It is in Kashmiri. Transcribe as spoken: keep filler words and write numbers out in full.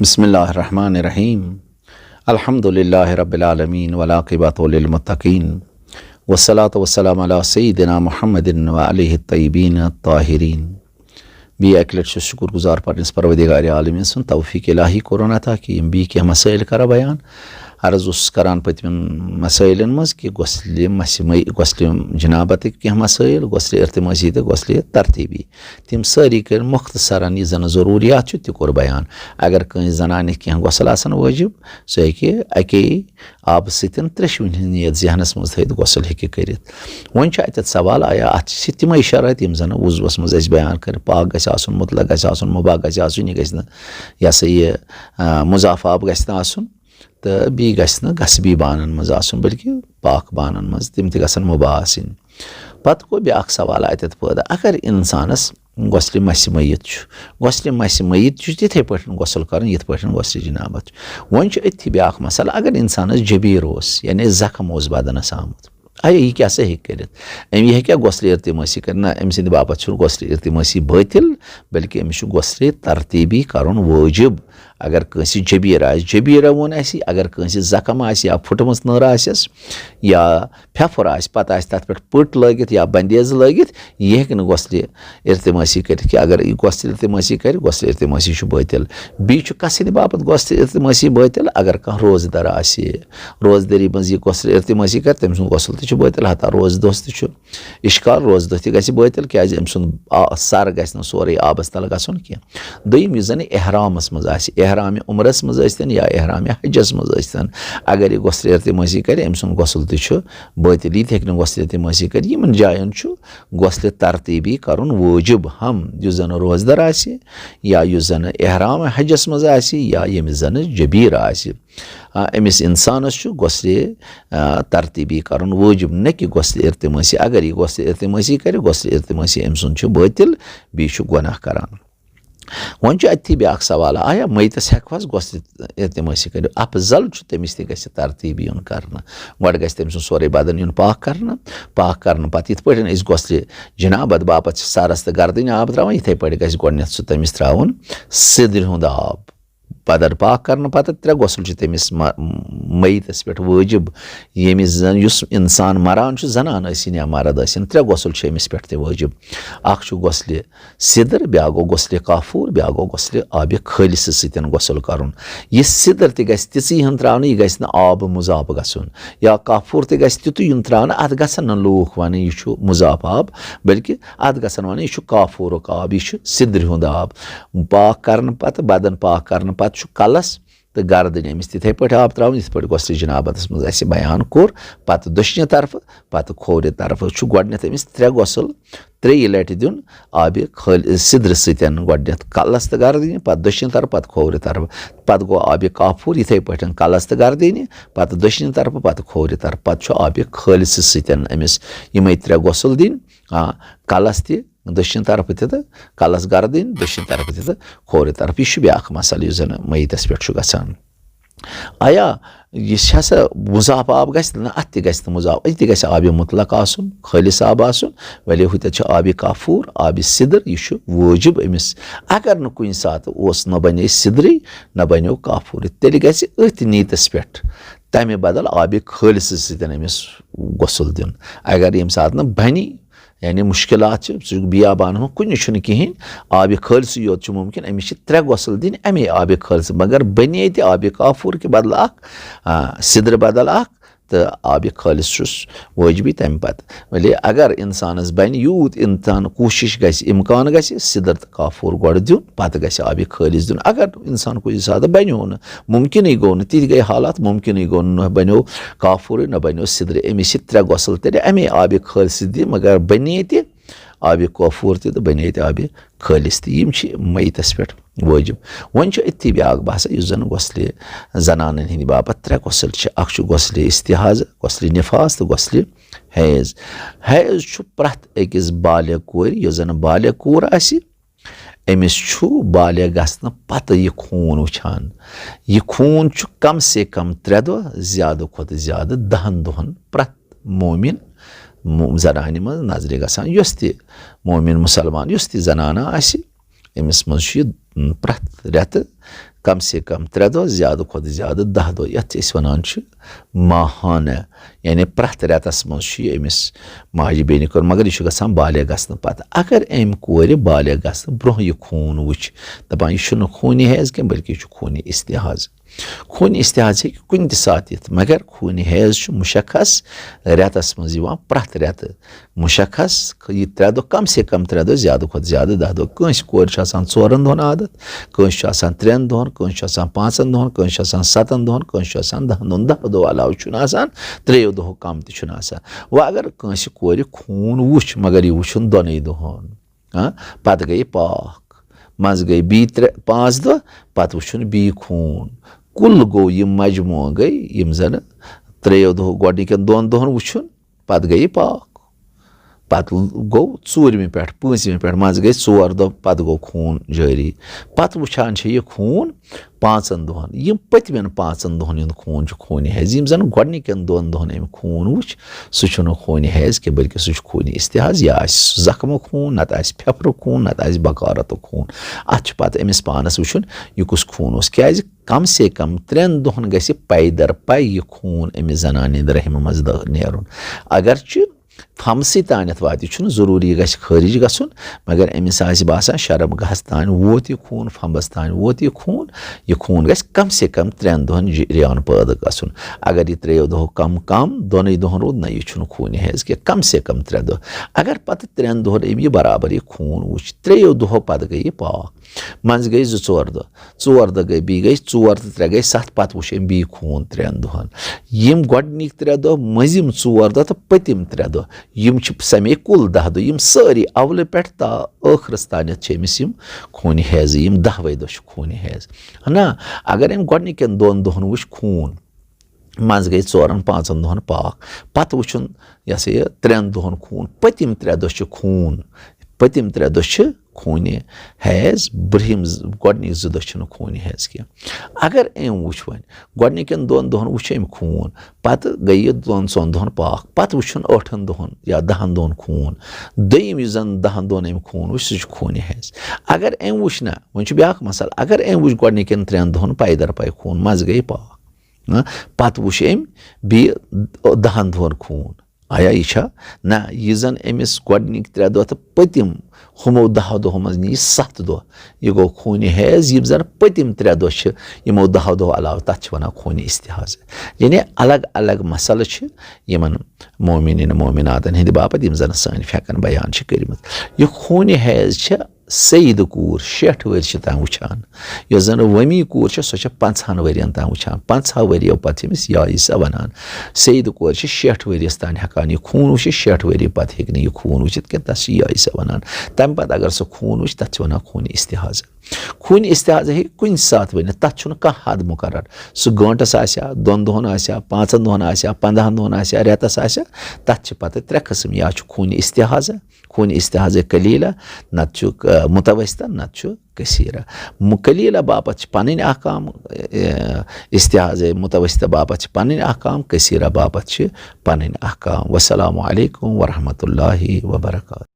بسم اللہ الرحمن الرحیم۔ الحمد للہ رب العالمین والعاقبۃ للمتقین، والصلاۃ والسلام علی سیدنا محمد و علیہ الطیبین الطاہرین۔ بیٚیہِ اَکہِ لَٹہِ چھُس شُکُر گُزار پننِس پروردگار عالمین سُنٛد، توفیق الہی کوٚرُن عطا کہِ یِم بیٚیہِ کینٛہہ مسائل کرٕ بیان۔ عرض اوسُس کران پٔتمٮ۪ن مسائلن منٛز کہِ غسلِ مسہِ مے-، غسلِ جنابتٕکۍ کینٛہہ مسائل، غسلِ التماسی تہٕ غسلِ ترتیبی۔ تِم سٲری کٔرۍ مختصرن، یہِ زن ضروٗریات چھُ، تہِ کوٚر بیان۔ اگر کٲنٛسہِ زنانہِ کینٛہہ غسل آسن وٲجِب، سُہ ہیٚکہِ اَکے آبہٕ سۭتۍ ترٛیٚشوٕنۍ ہٕنٛز نیت ذہنس منٛز تھٲوِتھ غسل ہیٚکہِ کٔرِتھ۔ وۄنۍ چھُ اَتٮ۪تھ سوال، آیا اَتھ چھِ تِمے شرٲیط یِم زن عضوس منٛز اَسہِ بیان کٔرۍ؟ پاک گژھِ آسُن، مطلق گژھِ آسُن، مباح گژھِ آسُن، یہِ گژھِ نہٕ، یہِ ہسا یہِ، آ، مضافہٕ آب گژھِ نہٕ آسُن، تہٕ بیٚیہِ گژھِ نہٕ غصبی بانن منٛز آسُن، بلکہِ پاک بانن منٛز، تِم تہِ گژھن مباح آسٕنۍ۔ پتہٕ گوٚو بیٛاکھ سوال اَتٮ۪تھ پٲدٕ، اگر انسانس غسلِ مسہِ میت چھُ، غسلِ مسہِ میت چھُ تِتھے پٲٹھۍ غسل کرُن یِتھ پٲٹھۍ غسلِ جنابت چھُ۔ وۄنۍ چھُ أتھی بیٛاکھ مسئلہٕ، اگر انسانس جبیر اوس، یعنی زخم اوس بدنس آمُت، اَے، یہِ کیٛاہ سا ہیٚکہِ کٔرِتھ؟ أمۍ، یہِ ہیٚکیٛاہ غسلِ التمٲسی کٔرِتھ؟ نہ، أمۍ سٕنٛدِ باپتھ چھُنہٕ غسلِ التمٲسی بٲطِل، بلکہِ أمِس چھُ غسلِ ترتیٖبی کَرُن وٲجِب۔ اگر کٲنٛسہِ جبیٖر آسہِ، جبیٖرہ ووٚن اَسہِ، اگر کٲنٛسہِ زخم آسہِ یا پھٕٹمٕژ نٔر آسٮ۪س یا پھٮ۪پھُر آسہِ، پَتہٕ آسہِ تَتھ پٮ۪ٹھ پٔٹ لٲگِتھ یا بندیز لٲگِتھ، یہِ ہیٚکہِ نہٕ غسلِ التمٲسی کٔرِتھ کہِ اگر یہِ غسلِ التمٲسی کَرِ، غسلِ التمٲسی چھُ بٲطِل۔ بیٚیہِ چھُ کَسٕنٛدِ باپتھ غسلِ التمٲسی بٲطِل؟ اگر کانٛہہ روزٕ دار آسہِ، روزدٔری منٛز یہِ غسلِ التمٲسی کَرِ، تٔمۍ سُنٛد غسل تہِ چھُ بٲطِل، حتیٰ روزٕ دۄہَس تہِ چھُ۔ اِشکال، روزٕ دۄہ تہِ گژھِ بٲطِل، کیٛازِ أمۍ سُنٛد آ-، سَر گژھِ نہٕ سورُے آبَس تَل گژھُن کینٛہہ۔ دوٚیِم، یُس زَن احرامَس منٛز آسہِ، احرامِ عمرَس منٛز ٲسۍتَن یا احرامِ حجَس منٛز ٲسۍتَن، اگر یہِ غسلِ التمٲسی کَرِ، أمۍ سُنٛد غسل تہِ چھُ بٲطِل، یہِ تہِ ہیٚکہِ نہٕ غسلِ التمٲسی کٔرِتھ۔ یِمَن جایَن چھُ غسلِ ترتیٖبی کَرُن وٲجِب ہم، یُس زَن روزدار آسہِ یا یُس زَن احرامِ حجَس منٛز آسہِ یا ییٚمِس زَن جبیٖر آسہِ۔ آ، أمِس اِنسانَس چھُ غسلِ، آ، ترتیٖبی کَرُن وٲجِب، نہ کہِ غسلِ التمٲسی۔ اگر یہِ غسلِ التمٲسی کَرِ، غسلِ التمٲسی أمۍ سُنٛد چھُ بٲطِل، بیٚیہِ چھُ گۄناہ کَران۔ وۄنۍ چھُ اَتھی بیٛاکھ سوال، آیا میتَس ہٮ۪کہٕ ہوس غسلِ التمٲسی کٔرِتھ؟ افضل چھُ تٔمِس تہِ گژھِ ترتیٖبی یُن کَرنہٕ۔ گۄڈٕ گژھِ تٔمۍ سُنٛد سورُے بدن یُن پاک کَرنہٕ۔ پاک کَرنہٕ پَتہٕ یِتھ پٲٹھۍ أسۍ غسلِ جنابت باپتھ چھِ سَرَس تہٕ گردٕنۍ آب ترٛاوان، یِتھَے پٲٹھۍ گژھِ گۄڈٕنٮ۪تھ سُہ تٔمِس ترٛاوُن سِدرِ ہُنٛد آب۔ بدن پاک کرنہٕ پتہٕ ترٛےٚ غسل چھِ تٔمِس م-، میتَس پٮ۪ٹھ وٲجِب۔ ییٚمِس زن، یُس انسان مران چھُ، زنان ٲسِن یا مرد ٲسِن، ترٛےٚ غسل چھِ أمِس پٮ۪ٹھ تہِ وٲجِب۔ اکھ چھُ غسلِ سِدر، بیٛاکھ گوٚو غسلِ کافور، بیٛاکھ گوٚو غسلِ آبِ خٲلصہٕ سۭتۍ غسل کرُن۔ یہِ سِدر تہِ گژھِ تِژٕے ہن ترٛاونہٕ، یہِ گژھِ نہٕ آب مضاف گژھُن، یا کافور تہِ گژھِ تِتُے یُن ترٛاونہٕ۔ اتھ گژھن نہٕ لوٗکھ ونٕنۍ، یہِ چھُ مضاف آب، بلکہِ اتھ گژھن ونٕنۍ، یہِ چھُ کافورُک آب، یہِ چھُ سِدرِ ہُنٛد آب۔ پاک کرنہٕ پتہٕ، بدن پاک کرنہٕ پتہٕ چھُ کلس تہٕ گردٕنۍ أمِس تِتھے پٲٹھۍ آب ترٛاوُن، یِتھ پٲٹھۍ غسلِ جنابتس منٛز اَسہِ بیان کوٚر۔ پتہٕ دٔچھنہِ طرفہٕ، پتہٕ کھوورِ طرفہٕ چھُ گۄڈٕنٮ۪تھ أمِس ترٛےٚ غسل، ترٛیٚیہِ لٹہِ دیُن آبِ خٲل-، سِدرِ سۭتۍ گۄڈٕنٮ۪تھ کلس تہٕ گردٕنہِ، پتہٕ دٔچھنہِ طرفہٕ، پتہٕ کھوورِ طرفہٕ۔ پتہٕ گوٚو آبِ کافور یِتھے پٲٹھۍ کلس تہٕ گردٕنہِ، پتہٕ دٔچھنہِ طرفہٕ، پتہٕ کھوورِ طرفہٕ۔ پتہٕ چھُ آبِ خٲلصہٕ سۭتۍ أمِس یِمے ترٛےٚ غسل دِنۍ، آ، کلس تہِ دٔچھِنۍ طرفہٕ تہِ تہٕ کلس گردٕنۍ دٔچھِنۍ طرفہٕ تہِ تہٕ کھوورِ طرفہٕ۔ یہِ چھُ بیٛاکھ مسئلہٕ یُس زن میتس پٮ۪ٹھ چھُ گژھان۔ آیا یہِ چھا سا مضاف آب گژھِ؟ نہ، اتھ تہِ گژھِ نہٕ مضاف، اتہِ تہِ گژھِ آبِ مطلق آسُن، خٲلص آب آسُن۔ ولی ہُتٮ۪تھ چھُ آبِ کافور، آبِ سِدر، یہِ چھُ وٲجِب أمِس۔ اگر نہٕ کُنہِ ساتہٕ اوس، نہ بنے سِدرٕے، نہ بنیو کافورٕے، تیٚلہِ گژھِ أتھۍ نیتس پٮ۪ٹھ تمہِ بدل آبِ خٲلصہٕ سۭتۍ أمِس غسل دیُن۔ اگر ییٚمہِ ساتہٕ نہٕ بنی، یعنی مشکلات چھِ، سُہ چھُ بیابان ہُنٛد، کُنہِ چھُنہٕ کِہیٖنۍ، آبِ خٲلصٕے یوت چھُ مُمکِن، أمِس چھِ ترٛےٚ غسل دِنۍ اَمے آبِ خٲلصہٕ، مگر بَنے تہِ آبِ کافور کہِ بدلہٕ اکھ، آ، سِدرٕ بدل اکھ، تہٕ آبِ خٲلص چھُس وٲجبٕے تَمہِ پتہٕ۔ ولی اگر اِنسانَس بَنہِ، یوٗت اِنسان کوٗشِش گژھِ، اِمکان گژھِ، سِدر تہٕ کافور گۄڈٕ دیُن، پتہٕ گژھِ آبِ خٲلص دیُن۔ اگر اِنسان کُنہِ ساتہٕ بَنیو نہٕ، مُمکِنٕے گوٚو نہٕ، تِتہِ گٔے حالات، مُمکِنٕے گوٚو نہٕ، نہ بَنیو کافورٕے، نہ بَنیو سِدرِ، أمِس چھِ ترٛےٚ غسل تیٚلہِ اَمے آبِ خٲلص دِ، مگر بَنے تہِ آبِ کافور تہِ تہٕ بَنے تہِ آبِ خٲلص تہِ۔ یِم چھِ میتَس پٮ۪ٹھ وٲجِب۔ وۄنۍ چھُ أتھی بیٛاکھ بحث، یُس زَن غسلِ زنانَن ہِنٛدِ باپتھ ترٛےٚ غسل چھِ۔ اکھ چھُ غسلِ استحاضہ، غسلِ نفاس تہٕ غسلِ حیض۔ حیض چھُ پرٛٮ۪تھ أکِس بالغ کورِ، یۄس زَن بالغ کوٗر آسہِ، أمِس چھُ بالغ گژھنہٕ پتہٕ یہِ خوٗن وٕچھان۔ یہِ خوٗن چھُ کم سے کم ترٛےٚ دۄہ، زیادٕ کھۄتہٕ زیادٕ دَہَن دۄہَن پرٛٮ۪تھ مومِن مو-، زنانہِ منٛز نظرِ گژھان۔ یۄس تہِ مومِن مُسلمان، یۄس تہِ زنانہٕ آسہِ، أمِس منٛز چھُ یہِ پرٛٮ۪تھ رٮ۪تہٕ کم سے کم ترٛےٚ دۄہ، زیادٕ کھۄتہٕ زیادٕ دَہ دۄہ، یَتھ أسۍ وَنان چھِ ماہانہ، یعنی پرٛٮ۪تھ رٮ۪تَس منٛز چھُ یہِ أمِس ماجہِ بیٚنہِ کَرُن، مگر یہِ چھُ گژھان بالغ گژھنہٕ پَتہٕ۔ اگر أمۍ کورِ بالغ گژھنہٕ برٛونٛہہ یہِ خوٗن وٕچھ، دَپان یہِ چھُنہٕ خوٗنہِ حیض کینٛہہ، بلکہِ یہِ چھُ خوٗنہِ استحاض۔ خوٗنہِ استحاض ہیٚکہِ کُنہِ تہِ ساتہٕ یِتھ، مگر خوٗنہِ حیض چھُ مُشخص رٮ۪تَس منٛز یِوان پرٛٮ۪تھ رٮ۪تہٕ۔ مُشخص، یہِ ترٛےٚ دۄہ، کم سے کم ترٛےٚ دۄہ، زیادٕ کھۄتہٕ زیادٕ دَہ دۄہ۔ کٲنٛسہِ کورِ چھُ آسان ژورَن دۄہَن عادت، کٲنٛسہِ چھُ آسان ترٛٮ۪ن دۄہَن، کٲنٛسہِ چھُ آسان پانٛژَن دۄہَن، کٲنٛسہِ چھُ آسان سَتَن دۄہَن، کٲنٛسہِ چھُ آسان دَہَن دۄہَن۔ دَہ دۄہ علاوٕ چھُنہٕ آسان، ترٛیٚیو دۄہو کم تہِ چھُنہٕ آسان۔ وۄنۍ اگر کٲنٛسہِ کورِ خوٗن وُچھ، مگر یہِ وُچھُن دۄنٕے دۄہَن، ہاں، پَتہٕ گٔیہِ پاک، منٛزٕ گٔیہِ بیٚیہِ ترٛےٚ پانٛژھ دۄہ، پَتہٕ وُچھُن بیٚیہِ خوٗن۔ کُل گوٚو یہِ مجموعہٕ گٔیہِ یِم زَنہٕ ترٛیٚیو دۄہو گۄڈٕنِکٮ۪ن دۄن دۄہَن وُچھُن، پَتہٕ گٔیہِ پاک۔ پَتہٕ گوٚو ژوٗرمہِ پٮ۪ٹھ، پٲنٛژمہِ پٮ۪ٹھ، منٛزٕ گٔے ژور دۄہ، پَتہٕ گوٚو خوٗن جٲری۔ پَتہٕ وٕچھان چھِ یہِ خوٗن پانٛژَن دۄہَن۔ یِم پٔتمٮ۪ن پانٛژَن دۄہَن ہُنٛد خوٗن چھُ خوٗنہِ حیض۔ یِم زَن گۄڈٕنِکٮ۪ن دۄن دۄہَن أمۍ خوٗن وٕچھ، سُہ چھُنہٕ خوٗنہِ حیض کینٛہہ، بلکہِ سُہ چھُ خوٗنہِ استحاض۔ یا آسہِ زخمُک خوٗن، نَتہٕ آسہِ پھٮ۪پھرُک خوٗن، نَتہٕ آسہِ بکارتُک خوٗن۔ اَتھ چھُ پَتہٕ أمِس پانَس وٕچھُن، یہِ کُس خوٗن اوس۔ کیٛازِ؟ کم سے کم ترٛٮ۪ن دۄہَن گژھِ پیدر پے یہِ خوٗن أمِس زنانہِ ہِنٛدِ رحمہِ منٛز دٲ-، نیرُن۔ اگرچہِ پھمبسٕے تانٮ۪تھ واتہِ، یہِ چھُنہٕ ضروٗری یہِ گژھِ خٲرج گژھُن، مگر أمِس آسہِ باسان شرم گاہس تانۍ ووت یہِ خوٗن، پھمبس تانۍ ووت یہِ خوٗن، یہِ خوٗن گژھِ کم سے کم ترٛٮ۪ن دۄہن جریان پٲدٕ گژھُن۔ اگر یہِ ترٛیٚیو دۄہو کم کم دۄنٕے دۄہن روٗد، نہ، یہِ چھُنہٕ خوٗنہِ حیض کینٛہہ، کم سے کم ترٛےٚ دۄہ۔ اگر پتہٕ ترٛٮ۪ن دۄہن أمۍ یہِ برابر یہِ خوٗن وُچھ، ترٛیٚیو دۄہو پتہٕ گٔے یہِ پاک، منٛزٕ گٔے زٕ ژور دۄہ، ژور دۄہ گٔے، بیٚیہِ گٔے ژور تہٕ ترٛےٚ گٔے ستھ، پتہٕ وُچھ أمۍ بیٚیہِ خوٗن ترٛٮ۪ن دۄہن۔ یِم گۄڈٕنِکۍ ترٛےٚ دۄہ، مٔنٛزِم ژور دۄہ تہٕ پٔتِم ترٛےٚ دۄہ، یِم چھِ سَمے کُل دَہ دۄہ۔ یِم سٲری اولہٕ پٮ۪ٹھ تا ٲخرس تانٮ۪تھ چھِ أمِس یِم خوٗنہِ حیضہٕ، یِم دَہوَے دۄہ چھِ خوٗنہِ حیض۔ نہ، اگر أمۍ گۄڈٕنِکٮ۪ن دۄن دۄہن وُچھ خوٗن، منٛزٕ گٔے ژورن پانٛژن دۄہن پاک، پتہٕ وُچھُن یہِ ہسا یہِ ترٛٮ۪ن دۄہن خوٗن، پٔتِم ترٛےٚ دۄہ چھِ خوٗن، پٔتِم ترٛےٚ دۄہ چھِ خوٗنہِ حیض، برٛہِم ز-، گۄڈٕنِکۍ زٕ دۄہ چھِنہٕ خوٗنہِ حیض کینٛہہ۔ اگر أمۍ وُچھ وۄنۍ، گۄڈٕنِکٮ۪ن دۄن دۄہن وُچھ أمۍ خوٗن، پتہٕ گٔے یہِ دۄن ژۄن دۄہن پاک، پتہٕ وُچھُن ٲٹھن دۄہن یا دَہن دۄہن خوٗن، دوٚیِم یُس زن دَہن دۄہن أمۍ خوٗن وُچھ، سُہ چھُ خوٗنہِ حیض۔ اگر أمۍ وُچھ نہ، وۄنۍ چھُ بیٛاکھ مسلہٕ، اگر أمۍ وُچھ گۄڈٕنِکٮ۪ن ترٛٮ۪ن دۄہن پیدر پے خوٗن، منٛزٕ گٔے پاک، ہاں، پتہٕ وُچھ أمۍ بیٚیہِ دَہن دۄہن خوٗن۔ آیا یہِ چھا؟ نہ، یہِ زن أمِس گۄڈٕنِکۍ ترٛےٚ دۄہ تہٕ پٔتِم ہُمو دَہو دۄہو منٛز نی ستھ دۄہ، یہِ گوٚو خوٗنہِ حیض۔ یِم زن پٔتِم ترٛےٚ دۄہ چھِ یِمو دَہو دۄہو علاوٕ، تتھ چھِ ونان خوٗنہِ استحاضہ۔ یعنی الگ الگ مسلہٕ چھِ یِمن مومنین مومناتن ہٕنٛدِ باپتھ، یِم زن سٲنۍ فقہن بیان چھِ کٔرمٕتۍ۔ یہِ خوٗنہِ حیض چھِ سیدٕ کوٗر شیٹھ ؤرۍ چھِ تام وٕچھان، یۄس زَن ومی کوٗر چھِ، سۄ چھِ پنٛژاہَن ؤرِین تام وٕچھان۔ پنٛژاہ ؤرِیو پتہٕ چھِ أمِس یائسہ وَنان۔ سیدٕ کورِ چھِ شیٹھ ؤرِیَس تام ہٮ۪کان یہِ خوٗن وٕچھِتھ، شیٹھ ؤری پتہٕ ہیٚکہِ نہٕ یہِ خوٗن وٕچھِتھ کینٛہہ، تَس چھِ یائسہ وَنان۔ تَمہِ پتہٕ اگر سُہ خوٗن وٕچھِ، تَتھ چھِ وَنان خوٗنہِ استحاضہ۔ خوٗنہِ استحاضہ ہیٚکہِ کُنہِ ساتہٕ ؤنِتھ، تَتھ چھُنہٕ کانٛہہ حد مُقرر۔ سُہ گٲنٛٹَس آسہِ ہا، دۄن دۄہَن آسہِ ہا، پانٛژَن دۄہَن آسہِ ہا، پنٛداہَن دۄہَن آسہِ ہا، رٮ۪تَس آسہِ ہا، تَتھ چھِ پتہٕ ترٛےٚ قٕسٕم، یا چھُ خوٗنہِ استحاضہ، خوٗنہِ استحاضہ قلیلہ، نتہٕ چھُ، آ، متوسطہ، نتہٕ چھُ کثیرہ۔ م-، قلیلہ باپتھ چھِ پنٕنۍ احکام، آ، استحاضہ متوسطہ باپتھ چھِ پنٕنۍ احکام، کثیرہ باپتھ چھِ پنٕنۍ احکام۔ والسلام علیکم ورحمۃ اللہ وبرکاتہ۔